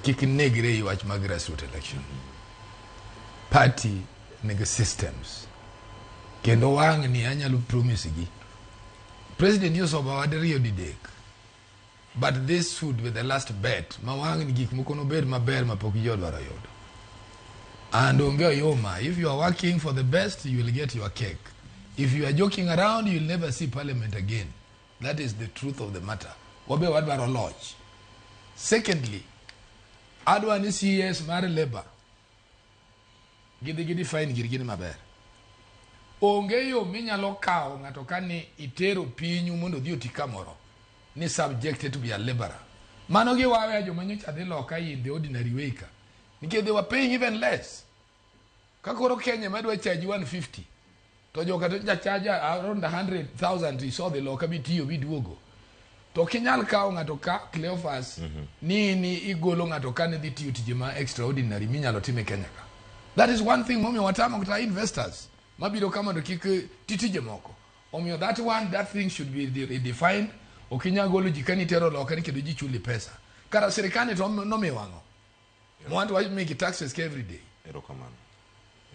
Kik negre e wach mag grassroots election. Party nigi systems. Kendo wang' ni anyalo promise gi. President Yosoba wadiriyo didek. But this should be the last bet. Ma wang' ni gik moko nobed maber ma pok ji odwaro yudo. And onge oyuma. If you are working for the best, you will get your cake. If you are joking around, you will never see parliament again. That is the truth of the matter. Wabe wadwaro loch. Secondly, adwa ni CS mar labor gidhi gidefine girgi ni maber. Onge yo minyalo kawo ng'ato ka ni itero pinyu mondo odhi oti kamoro ni subjected to be a laborer. Mano giwawe joma nyocha dhi loka in the ordinary way ka. Nikech they were paying even less. Ka koro Kenya madwa charge 150 to joka to ja charge around 100,000 isodhi loka bitiyo biduogo. To ok inyal kawo ng'ato ka Cleophas ni igolo ng'ato ka ni dhi tiyo tije ma extraordinary minyalo tim e Kenya ka. That is one thing momiyo watamo kata investors mabiro ka mondo kik ti tije moko. Omiyo that one, that thing should be redefined. Ok inyal golo ji ka nitero loka ni kendo ji chuli pesa. Kara sirikal ni to nomiyo ang'o? Mwantu wa make taxes every day. Erokamano.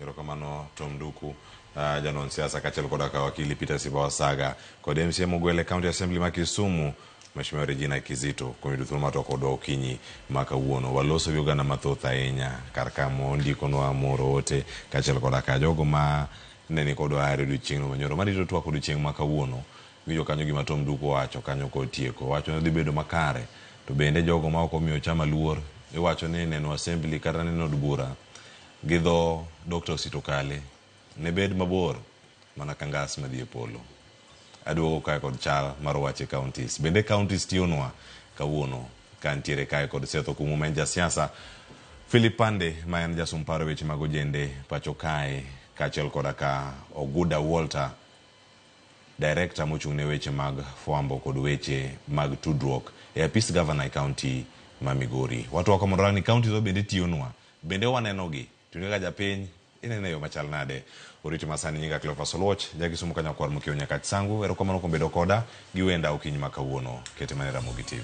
Erokamano Tom Nduku, janon siasa kaachiel koda ka wakili Peter Siba Wasaga kod MCA mogwel e County Assembly ma Kisumu Mheshimiwa Regina Kizito kuom yudo thuolo mar twak kodwa okinyi ma kawuono. Waloso gi oganda mathoth ahinya kar ka mondikonwa moro ote kaachiel koda ka jogo ma ne ni kodwa are odiochieng'no manyoro marito twak odiochieng' ma kawuono. Winjo kanyo gima Tom Nduku owacho kanyo kotieko. Owacho ni odhi bedo makare. To bende jogo ma ok omiyo chama luor, iwacho ni neno assembly kata neno od bura gi dho Dr. Osito Kale ne bed mabor mana ka ngas madhi e polo. Aduogo kae kod chal mar wach e counties. Bende counties tiyonwa kawuono ka ntiere kae kod Seth Okumu ma en jasiasa, Philip Pande ma en jasum paro e weche mag ojende pacho kae kaachiel koda ka Oguda Walter Director mochung' ne weche mag fwambo kod weche mag tudruok e apis gavana e county ma Migori. Watwako mondo warang ni counties wa bende tiyonwa, bende wanenogi, to in kaka japiny inene e yo machal nade? Oriti masani nyinga Cleophas Oluoch, ja Kisumu ka nyakwar mokiewo Nyakach Sangu. Erokamano kuom bedo koda gi wenda okinyi ma kawuono. Kete mana e Ramogi TV.